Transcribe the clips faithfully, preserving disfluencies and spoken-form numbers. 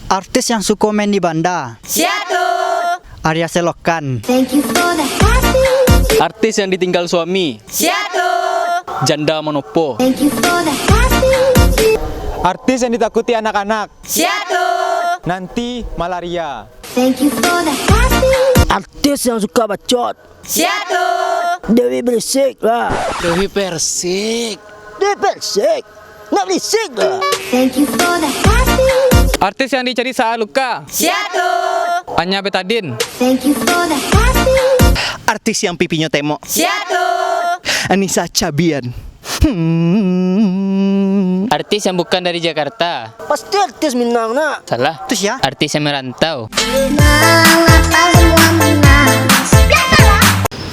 Artis yang suko main di banda. Sia tu? Arya Selokan. Thank you for the happy. Artis yang ditinggal suami. Sia tu? Janda manopo. Thank you for the happy. Artis yang ditakuti anak-anak. Sia tu? Nanti malaria. Thank you for the happy. Artis yang suka bacot. Sia tu? Dewi Bersik lah. Dewi Persik. Dewi Persik. Nak berisik lah. Thank you for the happy. Artis yang dicari saat luka. Sia tu? Anya Betadin. Thank you for the happy. Artis yang pipinyo temok. Sia tu? Anissa Cabian. Hmm. Artis yang bukan dari Jakarta. Pasti artis Minang, nak. Salah. Tu sia? Artis yang merantau.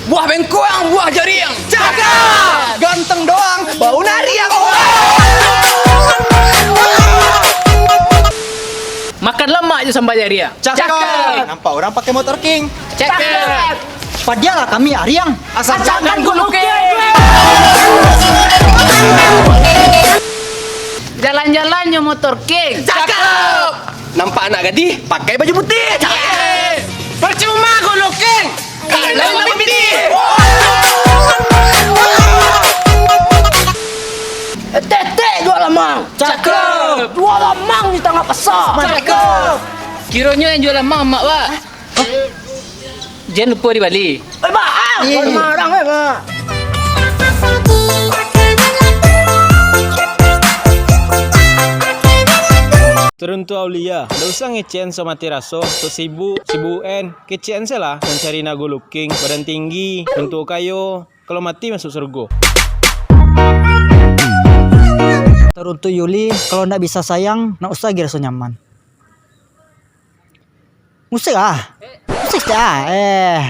Buah bengkuang, buah jariang. Cakap! Ganteng doang, bau nariang. Makan lamak jo sambal jariang. Cakap! Cakap! Nampak orang pakai motor King. Cakap! Padialah kami ariang. Asakan guluking. Jalan-jalan jo motor King. Cakap! Nampak anak gadih pakai baju putih. Cakap! Percuma guluking. Lain mimpi. Etek-etek jual lamang. Cakap! Jual lamang di tangah pasar. Cakap! Kironyo yang jual lamang amak, Wak. Jan lupo dibali. Oi, Bang! Ih. Marah, eh, Mak. Teruntuk Aulia, ndak usah ngecen sok mati raso, sok sibuk, sibuk U N. Kecen se lah, mancari nago luking, badan tinggi, mintuo kayo, kalau mati masuk surgo. Teruntuk Yuli, kalau ndak bisa sayang, ndak usah agi raso nyaman. Musik ah. Musik ah. Eh.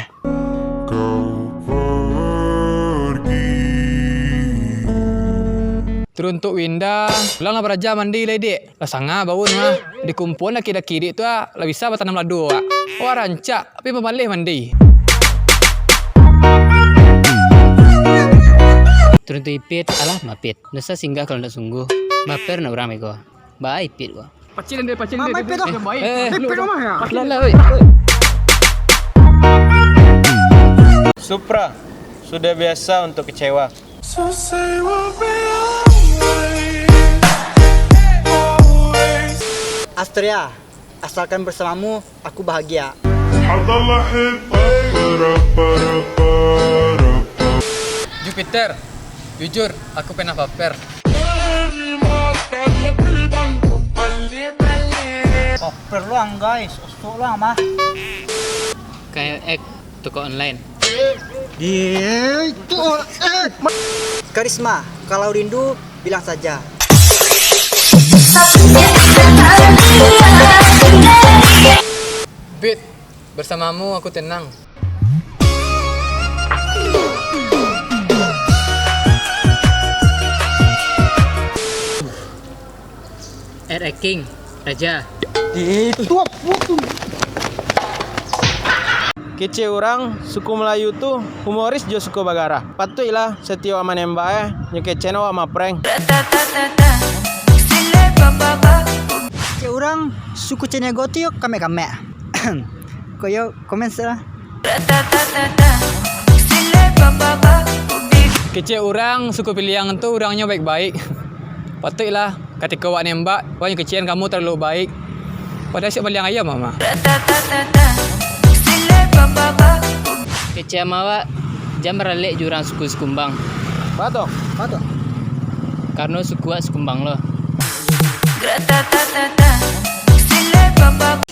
Teruntuk Winda, pulanglah baraja mandi lai, Dik. Lah sanga baun mah. Dikumpuan laki-laki Dik tu ah, lah bisa batanam lado ah. Wah rancak, tapi bamaleh mandi. Teruntuk Ipit, alah mapit. Dosa singgah kalau ndak sungguh. Baper nak urang beko. Ba Ipit ko. Pacil dia, pacil dia. Ipit tu. Eh, lu. Lah, lah, oi. Supra, sudah biasa untuk kecewa. Astria, asalkan bersamamu, aku bahagia. Jupiter, jujur, aku pernah baper. Baper lu ang, guys. Osok lu ang, mah. Kayak ek toko online. Di itu, eh. Karisma, kalau rindu, bilang saja. Beat, bersamamu aku tenang. Air King, Raja. Eh, itu apa tu? Kecek urang, suku Melayu tu humoris jo suko bagarah. Patuiklah, satiok awak manembak, eh, nyo kecek awak maprank. Kecek urang, suku Caniago tu yo kamek-kamek. Koyo komen se lah. Kecek urang, suku Piliang tu urangnyo baik-baik. Patuiklah, katiko awak nembak, awak nyo kecekan kamu talalu baik. Padahal siap baliang ayam, mah. Kecek ama awak, jan baralek jo urang suku Sikumbang. Batua, batua. Karano suku awak Sikumbang lo.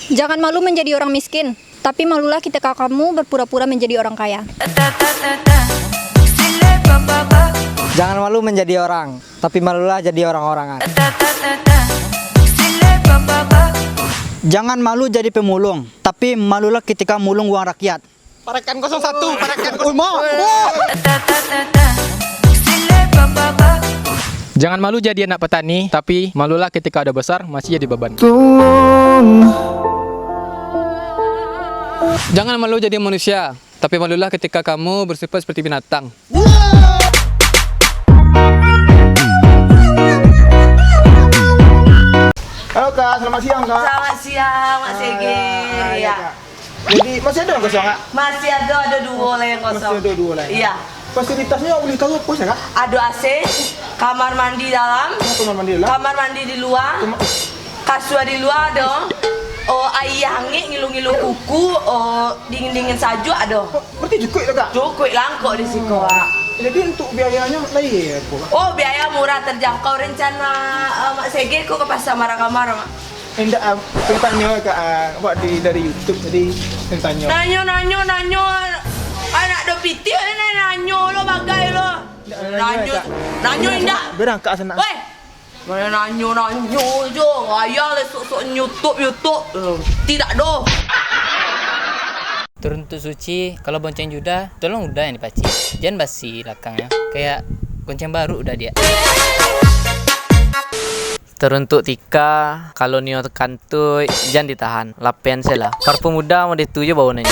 Jangan malu menjadi orang miskin, tapi malulah ketika kamu berpura-pura menjadi orang kaya. Jangan malu menjadi orang, tapi malulah jadi orang-orangan. Jangan malu jadi pemulung, tapi malulah ketika mulung uang rakyat. Parakan kosong satu, parakan. Uma. Jangan malu jadi anak petani, tapi malulah ketika udah besar masih jadi beban. Jangan malu jadi manusia, tapi malulah ketika kamu bersifat seperti binatang. Halo Kak, selamat siang Kak. Selamat siang, Mak Sege. Ah, iya, Kak. Jadi, masih ado yang kosong, Kak? Masih ado, ado duo lah yang kosong. Masih ado duo lah, ya? Iya. Fasilitasnyo buliah tahu apo sajo, Kak? Ado A C, kamar mandi dalam, Oh, kamar mandi dalam. Kamar mandi di lua, Kama- kasua di lua ado, oh, aia hangik ngilu-ngilu kuku, oh, dingin-dingin sajuak ado. Oh, berarti cukuik tu, Kak? Cukuik langkok di siko, Kak. Jadi, untuk biayanyo lai apo, Kak? Oh, biaya murah, terjangkau. Rencana, eh, Mak Sege ko ka Pasar Marakamar, Mak? Indak, ah, pengen tanyo ka, ah, awak di, dari YouTube, jadi pengen tanyo. Nanyo, nanyo, nanyo. Anak do pitih ni nanyo lo bagai lo. Indak, nanyo, nanyo, Kak. Nanyo indak. Berangkat sana. Weh. Mana nanyo, nanyo jo. Gaya le sok-sok YouTube, YouTube. Eh, tidak doh. Teruntuk Suci, kalau bonceng Juda, tolong Uda yang dipacik. Jan basi lakangnyo. Kayak gonceng baru Uda, Diak. Teruntuk Tika, kalau nio kantuik, jan ditahan. Lapen se lah. Parfum Uda mode tu jo baunyo.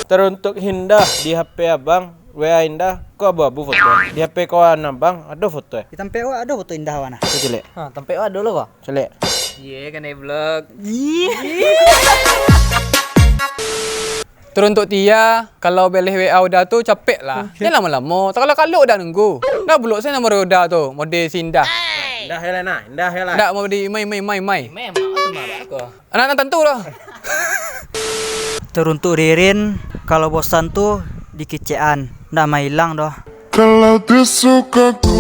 Teruntuk Indah, di H P abang, W A Indah, ko abu-abu foto. Di H P kawan abang, ado foto, eh? Di tampek awak ado foto Indah, wan, ah. Cubo caliak. Ha, tampek awak ado lo, ko? Caliak. Ye, kanai blok. Teruntuk Tia, kalau beleh W A Uda tu, capek lah. Oke. Jan lamo-lamo, takalo-kalo Uda nunggu. Dah blok se nomor Uda tu, mode si Indah. Indah yo lah, nah. Indah yo lah. Ndak, mode Imai, Imai, Imai, Imai. Imai, mak tu mak bako. Anak nan tantu lah. Teruntuk Ririn, kalau bosan tu dikecekan, ndak mailang doh. Kalau tu suka ku